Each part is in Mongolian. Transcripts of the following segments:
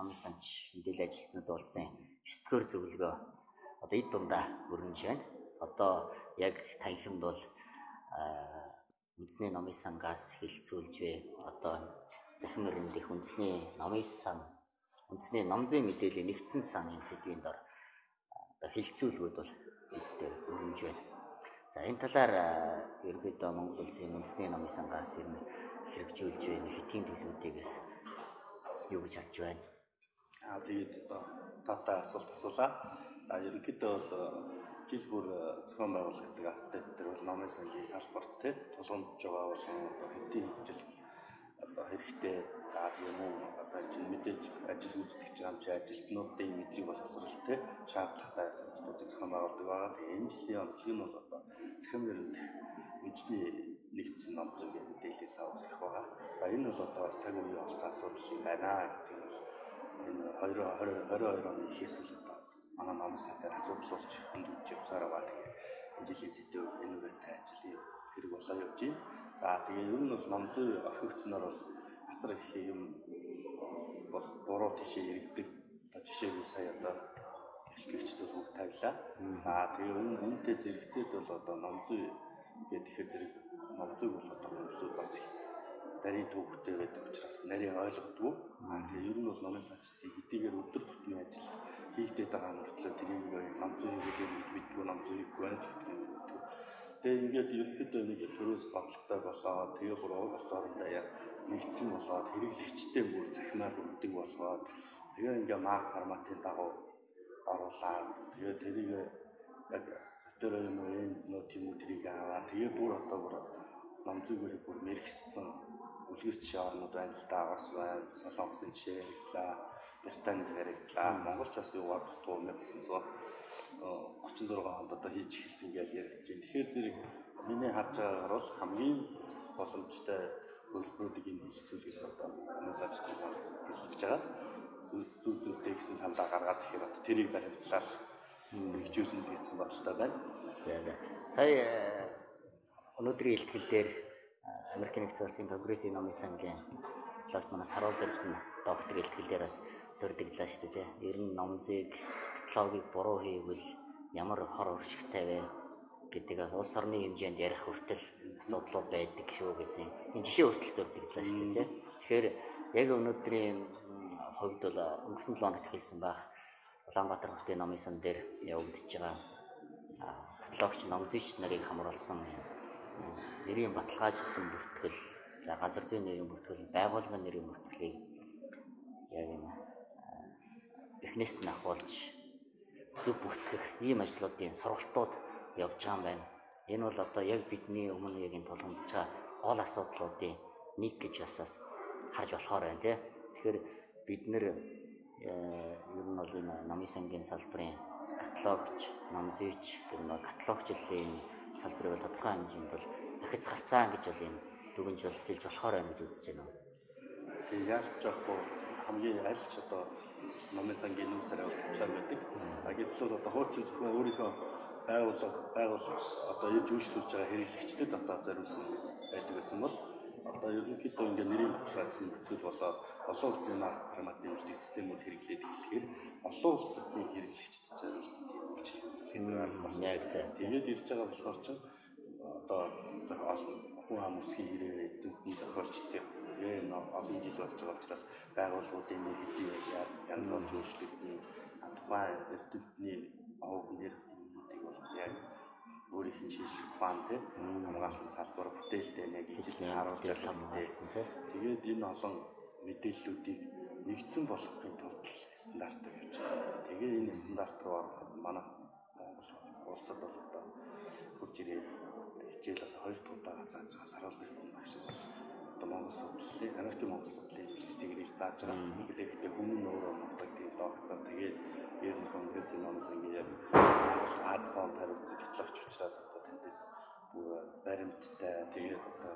номын санч мэдээллийн ажилтнууд болсон 9-р зөвлөгөө одоо эд дундаа өрнөж байна. Одоо яг танхимд бол үндэсний номын сангаас хэлэлцүүлж бай. Одоо захим эрдэнэ үндэсний номын сан, үндэсний ном зүйн мэдээллийн нэгдсэн сан энэ сэдвийн дор одоо хэлэлцүүлгүүд бол эдтэй өрнөж байна. За энэ талаар ерөнхийдөө Монгол Улсын үндэсний номын сангаас ер нь хэрэгжүүлж байна хэтийн төлөвүүдээс юу гэж харж байна? Тэгээд одоо таатай асуулт асуулаа. Ерөнхийдөө бол жил бүр зохион байгуулагддаг апдейт дээр бол номын сангийн салбарт тий тулгамдж байгаа болон одоо хэтийн хөгжил одоо хэрэгтэй юм уу, одоо чинь мэдээж ажил гүйцэтгэж байгаа юм чи ажилтнуудын мэдлэг боловсрол тий шаардлагатай сонголтуудыг зохион байгуулдаг байгаа. Тэгээ энэ жилийн онцлог нь бол одоо цахим нэрнэх үндэсний нэгдсэн ном зүйн мэдээллийн сан үүсгэх байгаа. За энэ бол одоо бас цаг үеийн болсон асуудал юм байна гэдэг нь бол энэ 2022 оны ихээс л одоо манай номын сан дээр асуудал болж хөндөгдөж явсаар байгаа. Тэгээ энэ жилийн сэдэв энэ үетэй ажлын хэрэг болоо явж байна. За тэгээ ер нь бол ном зүй орхигдсоноор бол асар их юм бол буруу тийшээ иргэдэг. Одоо жишээгүй сая одоо бэлтгэгчдүүд бүгд тавилаа. За тэгээ үүнтэй зэрэгцээд бол одоо ном зүй гэдэг ихээр зэрэг ном зүйг бол одоо хүмүүсүүд бас их нарийн төвхтэй байдаг учраас нарийн ойлгодгүй. Тэгээ ер нь бол номын санчдын хэдийгээр өдөр тутмын ажил хийгдээд байгаа мөртлөө тэрийг ном зүй хийгээд гэж мэддэггүй, ном зүй хийхгүй байх гэдэг юм мэддэггүй. Тэгээ ингээд ерөнхийдөө нэг төрөөс бодлоготой болоод тэгээ бүр улс орондоо яг нэгдсэн болоод хэрэглэгчтэй бүр захимаар өгдөг болгоод тэгээ ингээ марк форматын дагуу оруулаад тэгээ тэрийг яг зотёроо юм уу энд нөө тийм үү тэрийг аваад тэгээ бүр одоо бүр ном зүйгээр бүр мэрэгссэн үлгэр жишээ орнууд байна л да. Орос байна, Солонгосын жишээ яригдлаа, Британий яригдлаа, Монголч бас юугаар дутуу 1936 онд одоо хийж эхэлсэн гэж яригдж байна. Тэгэхээр зэрэг миний харж байгаагаар бол хамгийн боломжтой хөлбөрүүдийг энэ хэлэлцүүлгээс одоо өмнөөс ажилтнууд хэлэлцэж байгаа. Зүг зүйтэй гэсэн саналаа гаргаад тэгэхээр одоо тэрийг баримтлал хэрэгжүүлнэ гэсэн бодолтой байна. За. Сая өнөөдрийн илтгэл дээр Америкийн нэгдсэн улсын Конгрессийн номын сангийн каталогт манай Саруул Эрдэнэ доктор илтгэл дээр бас дурдлаглаа шүү дээ. Ер нь ном зүйг каталогийг буруу хийвэл ямар хор уршигтай вэ гэдэг улс орны хэмжээнд ярих хүртэл асуудлууд байдаг шүү гэсэн юм жишээ хүртэл дурдлаглаа шүү дээ. Тэгэхээр яг өнөөдрийн хувьд бол өнгөрсөн 7 хоногт хэлсэн байх Улаанбаатар хотын номын сан дээр явагдаж байгаа каталогч ном зүйч нарыг хамруулсан нэрийн баталгаажуулсан бүртгэл, за газар зүйн нэрийн бүртгэл, байгууллагын нэрийн бүртгэлийг яг энэ эхнээс нь ахуулж зөв бүртгэх ийм ажлуудын сургалтууд явж байгаа юм байна. Энэ бол одоо яг бидний өмнө яг энэ тулгамдж байгаа гол асуудлуудын нэг гэж бас харж болохоор байна тий. Тэгэхээр бид нэр ер нь бол энэ номын сангийн салбарын каталогч, ном зүйч гэх нэг каталогчлалын салбарыг бол тодорхой хэмжээнд бол ахиц гарцаан гэж бол юм дүгнж бол хэлж болохоор байна гэж үзэж байна. Тийм яалт жоохгүй хамгийн аль ч одоо номын сангийн нүүр царай бол каталог байдаг. А гэтэл бол одоо хуучин зөвхөн өөрийнхөө байгууллага одоо ирж үйлчлүүлж байгаа хэрэглэгчдэд одоо зориулсан байдаг гэсэн бол одоо ерөнхийдөө ингээ нэрийн баталгаажсан бүртгэл болоод олон улсын марк формат дэмждэг системүүд хэрэглээд эхлэхээр олон улсын хэрэглэгчдэд зориулсан тийм үйлчлэг үзүүлэхээс аргагүй байна. Тэгээд ирж байгаа болохоор чинь одоо хүн ам үсгийн хэрээр эрдэмтэн зохиолчдын тэгээ олон жил болж байгаа учраас байгууллагуудын нэр хэдий яаж янз болж өөрчлөгдөн, тухайн эрдэмтний овг нэр юмнуудыг бол яг өөрийнх нь шинжлэх ухаан тий хамгаалсан салбар бүтээлтэй нэг ижил харуулж хамгаалсан тий. Тэгээд энэ олон мэдээллүүдийг нэгдсэн болгохын тулд стандартаар явж байгаа. Тэгээ энэ стандарт руу ороход манай Монгол улсад бол одоо хурж ирээд хичээл одоо хоёр дахь удаага зааж байгаа Саруул Эрдэнэ багш одоо Монгол судлалын Америкийн Монгол судлалын нэмэлттэйгээр ирж зааж байгаа. Гэхдээ хүмүүс нь өөрөө Монголын тийм доктор тэгээд ер нь Конгрессийн номын сангийн яг Монгол Аз фонд хариуцсан каталогч учраас одоо тэндээс бүр баримттай тэгээд одоо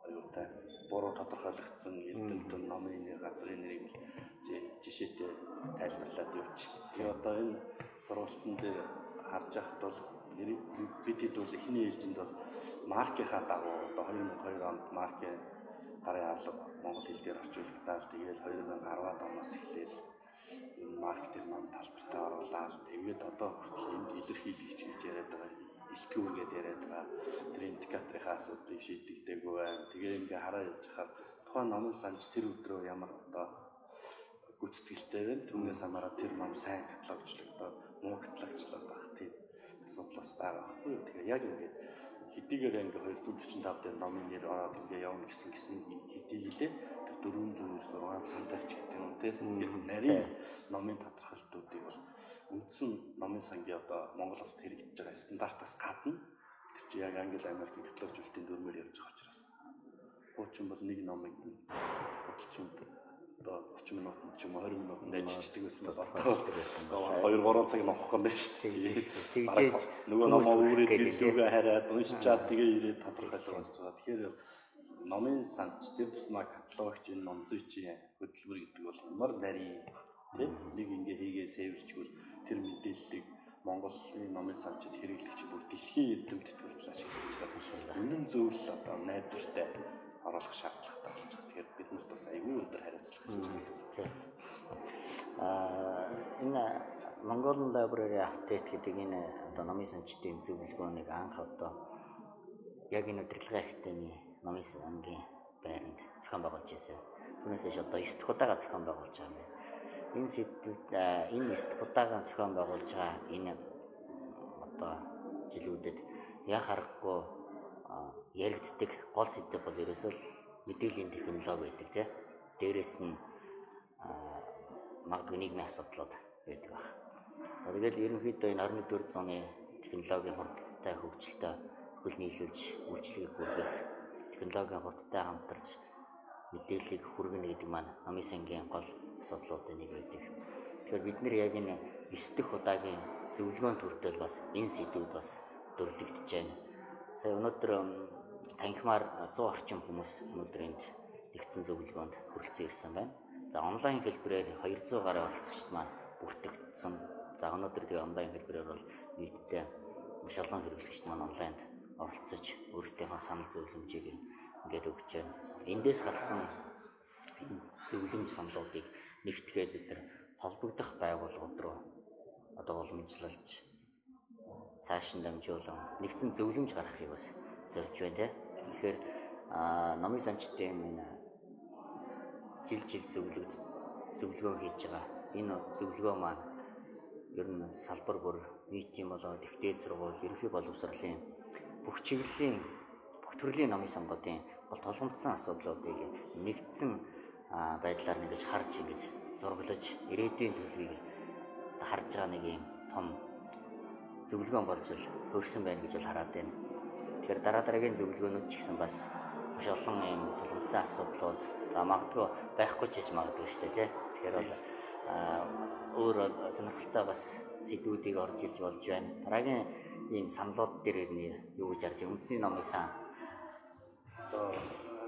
аюутай буруу тодорхойлогдсон эрдэмтэн номын нэр газрын нэрийг жишээтэй тайлбарлаад явж. Тэгээ одоо энэ сургалтын дээр харж байхад бол бид хэд бол эхний ээлжинд бол маркийнхаа дагуу одоо 2002 онд маркийн гарын авлага монгол хэл дээр орчуулагдаад, тэгээд 2010-аад оноос эхлээл энэ маркетинг ном талбартаа оруулаад, тэгээд одоо хүртэл энд илэрхийлэгч гэж яриад байгаа, илтгэвэр гэдээ яриад байгаа тэр индикаторынхаа асуудлыг шийдэгдээгүй байна. Тэгээ ингээ хараа явж хахаар тухайн номын санч тэр өдрөө ямар одоо гүйцэтгэлтэй байна. Түүнээс хамаарат тэр ном сайн каталогчлогдоод, муу каталогчлоод байх тийм асуудал бас байгаа байхгүй юу. Тэгээ яг ингээд хэдийгээр ингээ 245 дээр номын нэр ороод ингээ явна гэсэн хэдийгэлээ тэр 496 сантайч гэдэг юм тийм нарийн номын тодорхойлтуудыг бол үндсэн номын сангийн одоо Монгол улсад хэрэгжиж байгаа стандартаас гадна тэр чинь яг Англи, Америкийн каталогчлалтын дүрмээр явж байгаа учраас хуучин бол нэг номыг худалчинд одоо 30 минутанд ч юм уу 20 минутанд ажиллаждаг байсан бол одоо 2-3 цаг нохох юм байна шүү дээ. Нөгөө номоо үүрээд гэлүүгээ хараад уншичаад тэгээ ирээд тодорхойлох болж байгаа. Тэгэхээр номын санч тэр тусмаа каталогч энэ ном зүйчийн хөдөлмөр гэдэг бол ямар нарийн тийм нэг ингээ хийгээ сэвэлжгүүл тэр мэдээллийг Монголын номын санчид хэрэглэгч бүр дэлхийн эрдэмтэд хүртэл ашиглах учраас үнэн зөвлөл одоо найдвартай оруулах шаардлагатай болж байгаа. Тэгэхээр бид нарт бас аюул өндөр хариуцлага хийж байгаа гэсэн. Энэ Mongolian Library Update гэдэг энэ одоо номын санчдын зөвлөгөөнийг анх одоо яг энэ удирдлагын академийн номын сангийн байранд зохион байгуулж ирсэн. Түүнээс хойш одоо 9 дахь удаага зохион байгуулж байгаа юм байна. Энэ сэдвүүд энэ 9 дахь удаага зохион байгуулж байгаа энэ одоо жилүүдэд яг харахгүй яригддаг гол сэдэв бол ерөөсөө л мэдээллийн технологи байдаг тий. Дээрээс нь магадгүй нийгмийн асуудлууд байдаг баг. Тэгэл ерөнхийдөө энэ 21-р зууны технологийн хурдтай хөгжилтэй хөл нийлүүлж үйлчилгээг хүргэх, технологийн хурдтай хамтарч мэдээллийг хүргэнэ гэдэг маань номын сангийн гол асуудлуудын нэг байдаг. Тэгэхээр бид нэр яг энэ 9 дахь удаагийн зөвлөгөөн төртөл бас энэ сэдвүүд бас дурддагдж байна. Сая өнөөдөр танхимаар 100 орчим хүмүүс өнөөдөр энд нэгдсэн зөвлөгөөнд хүрэлцэн ирсэн байна. За онлайн хэлбэрээр 200 гаруй оролцогчд маань бүртгэгдсэн. За өнөөдөр тэгээ онлайн хэлбэрээр бол нийтдээ маш олон хэрэглэгчд маань онлайнд оролцож өөрсдийнхөө санал зөвлөмжийг ингээд өгч байна. Эндээс гарсан энэ зөвлөмж саналуудыг нэгтгээд бид нар холбогдох байгууллагууд руу одоо уламжлалж цааш нь дамжуулан нэгдсэн зөвлөмж гаргахыг бас зорж байна те. Тэгэхээр номын санчдын энэ жил жил зөвлөгөө хийж байгаа энэ зөвлөгөө маань ер нь салбар бүр нийтийн болоод их дээд сургууль, ерөнхий боловсролын бүх чиглэлийн бүх төрлийн номын сангуудын гол тулгамдсан асуудлуудыг нэгдсэн байдлаар ингэж харж ингэж зураглаж ирээдүйн төлөвийг харж байгаа нэг юм том зөвлөгөөн болж хөрсөн байна гэж бол хараад байна. Тэгэхээр дараа дараагийн зөвлөгөөнүүд ч гэсэн бас маш олон юм тулгамдсан асуудлууд за магадгүй байхгүй ч гэж магадгүй шүү дээ тий. Тэгэхээр бол өөр сонирхолтой бас сэдвүүдийг орж ирж болж байна. Дараагийн ийм саналууд дээр юу гэж харж байна? Үндэсний номын сан. Одоо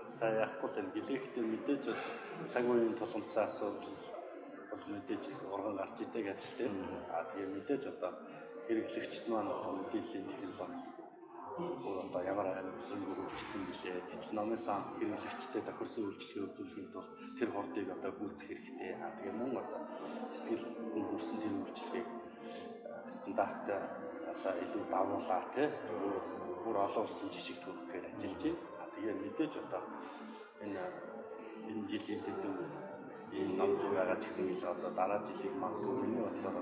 сайн яахгүй л гэлээхтэй мэдээж бол цаг үеийн тулгамдсан асуудал бол мэдээж урган гарч идэг ажил тийм. Аа тэгээ мэдээж одоо хэрэглэгчд маань одоо мэдээллийн технологи өөр одоо ямар амар өсөнгөөр хөгжсөн билээ. Гэтэл номын сан хэрэглэгчдэд тохирсон үйлчилгээ үзүүлэхийн тулд тэр хурдыг одоо гүйцэх хэрэгтэй. Аа тэгээ мөн одоо сэтгэл нь хүрсэн тэр үйлчилгээг стандартаас илүү давуулаа тий. Бүр олон улсын жишг төрөхээр ажиллаж байна. Аа тэгээ мэдээж одоо энэ жилийн сэдэв ийм ном зүй байгаа ч гэсэн л одоо дараа жилийг магадгүй миний бодлоор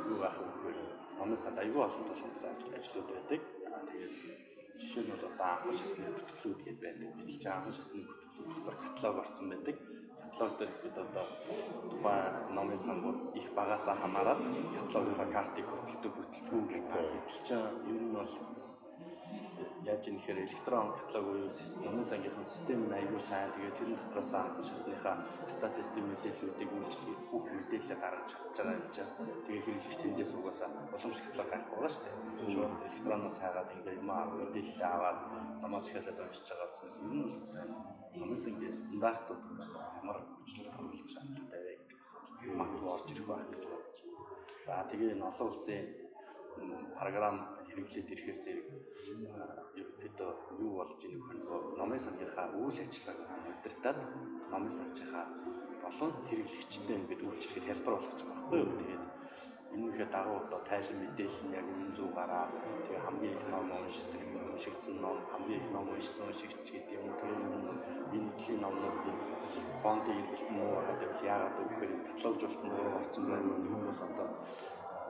юу байх вэ гэхээр номын санд аюул олон тулгамдсан ажлууд байдаг. Аа тэгээд жишээ нь бол одоо анхан шатны бүртгэлүүд гэдээ байдаг. Гэтэл чи анхан шатны бүртгэлүүд дотор каталог орсон байдаг. Каталог дээр ихэд одоо тухайн номын сангууд их багасаа хамаарат каталогынхаа картыг хөтэлдэг, хөтэлдэггүй гэдэг. Гэтэл чи ер нь бол яаж юм гэхээр электрон каталог буюу номын сангийнхын систем нь аюул сайн. Тэгээд тэрэн дотроос анхан шатныхаа статистик мэдээллүүдийг үйлчлэгийг бүх мэдээллийг гаргаж чадж байгаа юм чинь. Тэгээд хэрэглэгч тэндээс угаасаа уламжлалт каталог хайхгүй байгаа шүү дээ. Шууд электроноос хайгаад ингээ юм мэдээлэл аваад номоо захиалаад уншиж байгаа учраас ер нь номын сангийн стандартууд ямар өөрчлөлт оруулах шаардлагатай вэ гэдэг асуудал магадгүй орж ирэх байх гэж бодож байна. За тэгээ энэ олон улсын програм хэрэглээд ирэхээр зэрэг ерөнхийдөө юу болж ийн гэхээр нөгөө номын сангийнхаа үйл ажиллагааг удирдаад номын сангийнхаа олон хэрэглэгчтэй ингээд үйлчлэхэд хялбар болгож байгаа байхгүй юу. Тэгээд энэнийхээ дагуу одоо тайлан мэдээлэл нь яг үнэн зөв гараад, тэгээ хамгийн их ном уншигдсан ном, хамгийн их ном уншсан уншигч гэдэг юм. Тэгээ энэ төрлийн номнууд нь бондын эргэлт муу байгаа гэвэл яагаад вэ гэхээр энэ каталогжуулалт нь буруу орсон байна уу? Нэг нь бол одоо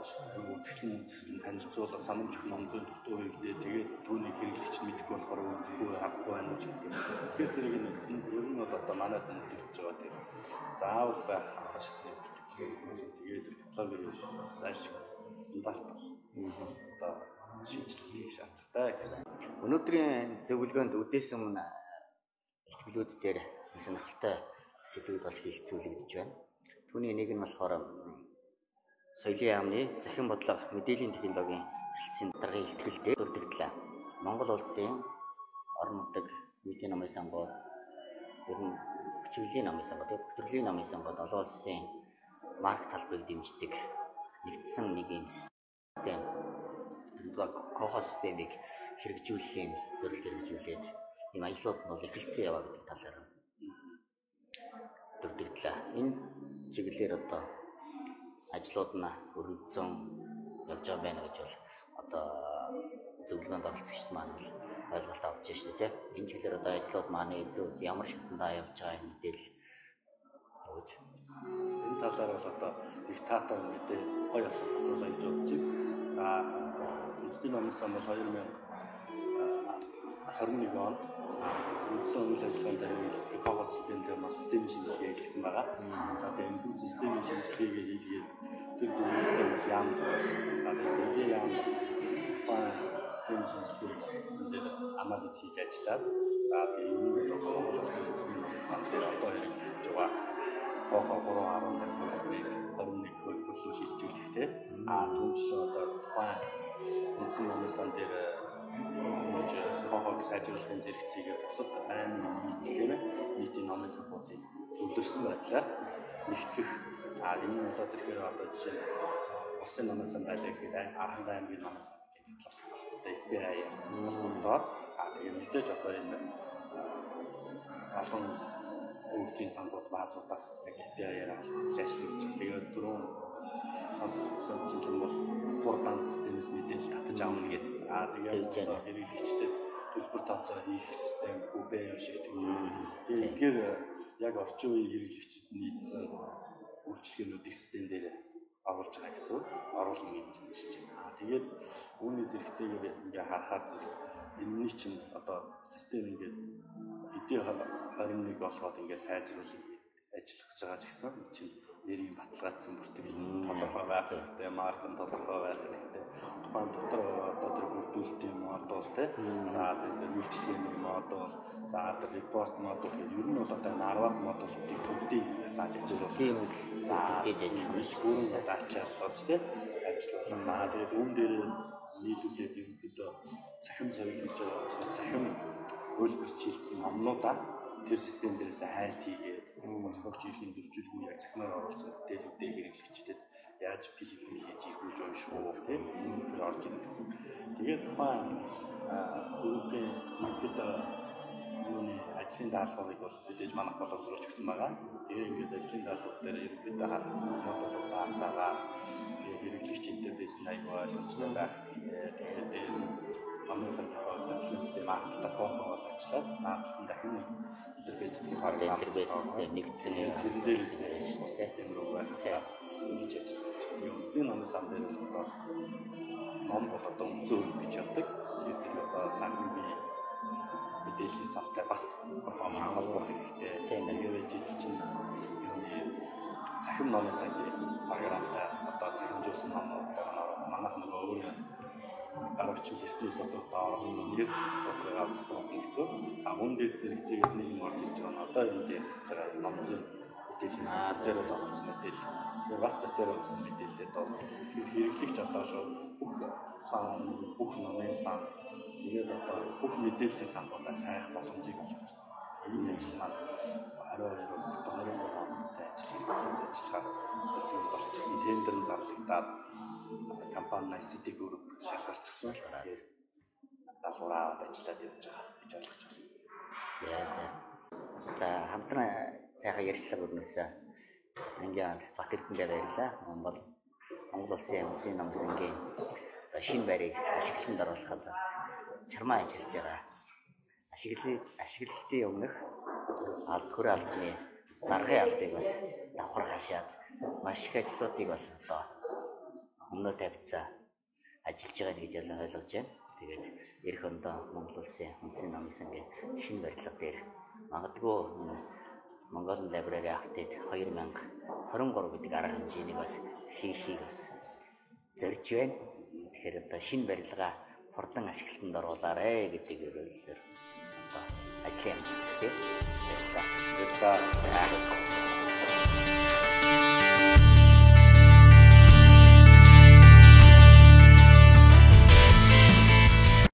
үзэсгэлэн танилцуулга санамж өгөх ном зүйн дутуу хийгдээ, тэгээд түүнийг хэрэглэгч нь мэдэхгүй болохоор үзэхгүй харахгүй байна уу гэдэг юм. Тэгэхээр зэрэг энэ ер нь бол одоо манайд өндөрлөж байгаа тэр заавал байх анх шатны бүртгэл болон тэгээд каталогийн зайлшгүй стандарт одоо шинжилэл хийх шаардлагатай гэсэн. Өнөөдрийн зөвлөгөөнд үдээс өмнө илтгэлүүд дээр сонирхолтой сэдвүүд бол хилцүүлэгдэж байна. Түүний нэг нь болохоор Соёлын яамны захин бодлого мэдээллийн технологийн харилцааны даргын илтгэл дээр дурдлагдлаа. Монгол улсын орон нутаг нийтийн номын сангууд, ер нь хүчирхийллийн номын сангууд, төрлийн номын сангууд олон улсын марк талбайг дэмждэг нэгдсэн нэг юм систем, кохо системийг хэрэгжүүлэх юм зорилт хэрэгжүүлээд ийм ажлууд нь бол эхэлсэн яваа гэдэг талаар дурдлагдлаа. Энэ чиглэлээр одоо ажлууд нь өргөдсөн явж байгаа байна гэж бол одоо зөвлөгөөнд оролцогчд маань бол ойлголт авч шүү дээ, тийм. Энэ чиглэлээр одоо ажлууд маань ямар шатандаа явж байгаа юм мэдээлэл өгөөч. Энэ талаар бол одоо их таатай мэдээ гоё асуулт асуулаа гэж бодож байна. За, үндэсний номын сан бол 2021 онд үндсэн үйл ажиллагаанд хэрэглэгдэх кохо систем дээр бол системийн шинжилгээ хийлгэсэн байгаа. За, тэгээд энэ системийн шинжилгээгээ хийлгээд тэр дүгнэлтээр бол яам төрсөн. За, тэгээд яам тухайн системийн шинжилгээ дээр анализ хийж ажиллаад, за тэгээд энэ бол одоо Монгол улсын үндэсний номын сан дээр одоо хэрэглэгдэж байгаа кохо 3.5 хувийг 21 хувь руу шилжүүлэхтэй. Түүнчлэн одоо тухайн үндсэн номын сан дээр ингэж кохог сайжруулахын зэрэгцээгээр бусад аймгийн нийт, тийм ээ, нийтийн номын сангуудыг төвлөрсөн байдлаар нэгтгэх. Энэ нь болоод ирэхээр одоо жишээ нь улсын номын сан байлаа гэхэд Архангай аймгийн номын сан гэдэг каталог холбоотой API холбогдоод, тэгээ мэдээж одоо энэ олон өвдлийн сангууд баазуудаас яг API-аар холбогдож ажиллана гэж. Тэгээд дөрөв сонссон бол хурдан системээс мэдээлэл татаж авна гэдэг. За, тэгээд хэрэглэгчдэд төлбөр тооцоо хийх систем, гүбэ юм шиг ч юм. Тэгээд эдгээр яг орчин үеийн хэрэглэгчид нийцсэн үйлчилгээнүүдийг систем дээр оруулж байгаа гэсэн үг. Оруулна гэж хэлж байна. Тэгээд үүний зэрэгцээгээр ингээ харахаар зэрэг энэний чинь одоо систем ингээд эдийн 21 болгоод ингээ сайжруулах ажиллах гэж байгаа ч гэсэн чинь нэрийн баталгаажсан бүртгэл нь тодорхой байх хэрэгтэй, марк нь тодорхой байх хэрэгтэй. Тухайн дотор одоо тэр бүрдүүлэлтийн модуль, те. За, тэр үйлчилгээний модуль, за тэр репорт модуль гэдэг ер нь бол одоо энэ 10 модулуудыг бүгдийг зааж ажиллах. Тийм бүртгэж ажиллах. Бүрэн одоо ачаал болж, те, ажиллах. Тэгээд үүн дээр нийлүүлээд ерөнхийдөө цахим соёл гэж байгаа. Цахим хөлбөрч шилжсэн номнуудаа тэр систем дээрээс хайлт хийгээд зохиогч эрхийн зөрчилгүй яг цахимаар оруулсан бүтээлүүдээ хэрэглэгчдэд яаж филиппин хийж эргүүлж унших уу, тийм, энэ төр орж ирнэ гэсэн. Тэгээд тухайн группийн ерөнхийдөө юуны ажлын даалгаврыг бол мэдээж манайх боловсруулж өгсөн байгаа. Тэгээ ингээд ажлын даалгавар дээр ерөнхийдөө харах модулууд даасаагаа, тэгээ хэрэглэгч интерфейс нь аягүй ойлгомжтой байх хэрэгтэй. Тэгээд дээр нь номын сангийнхаа удирдлага систем артта кохо бол ажиллаад наадталт нь дахин нэг интерфейс систем интерфейс систем нэгдсэн тэрэн дээрээс бус систем рүү байх ингэж ажиллах гэж. Тэгээ үндэсний номын сан дээр бол одоо ном бол одоо үндсэн хөрөнгө гэж яддаг. Тэгэхээр зэрэг одоо сангийн бие мэдээллийн сантай бас кохо маань холбох хэрэгтэй. Тэгээ байж чинь юуны цахим номын сангийн програмтай одоо цахимжуулсан номнуудаар манайх нөгөө өөрөө гар хүчин эртний судруудаа оруулсан нэр судрыг авсан гэсэн. А хүн дээр зэрэгцээгээр нэг юм орж ирж байгаа нь одоо энд ярьж байгаа ном зүйн мэдээллийн сан дээр бол оруулсан мэдээлэл. Тэгэхээр бас зотоор оруулсан мэдээлэлд оруулсан. Тэгэхээр хэрэглэгч одоо шууд бүх сан, бүх номын сан, тэгээд одоо бүх мэдээллийн сангуудаа сайх боломжийг олгож байгаа. Энэ ажил маань 22 онд 23 онд ажил хэрэглээд ажиллагаа төлөвөнд орчихсон, тендер нь зарлагдаад компани ICT Group шалгарчихсан. Тэгээд даалгавраа аваад ажиллаад явж байгаа гэж гэж ойлгож байна. За за. За, хамтран сайхан ярилцлага өрнөсөн Ангийн Бат Эрдэнэдээ баярлалаа. Монгол Улсын Үндэсний Номын сангийн одоо шинэ байрыг ашиглалтанд оруулахад бас чармаа ажиллаж байгаа. Ашиглалтын өмнөх хүрээ албаны даргын албыг бас давхар хашаад маш их ажлуудыг бас одоо өмнөө тавьцаа ажиллаж байгаа гэж ойлгож байна. Тэгээд эх ондоо Монгол Улсын Үндэсний Номын сангийн шинэ барилга дээр магадгүй Mongolian Library Update 2023 гэдэг арга хэмжээнийг бас хийхийг бас зорж байна. Тэгэхээр одоо шинэ барилга хурдан ашиглалтанд оруулаарэ гэдэг ерөөлөөр одоо ажлын амжилт хүсье. Баярлалаа. Баярлалаа.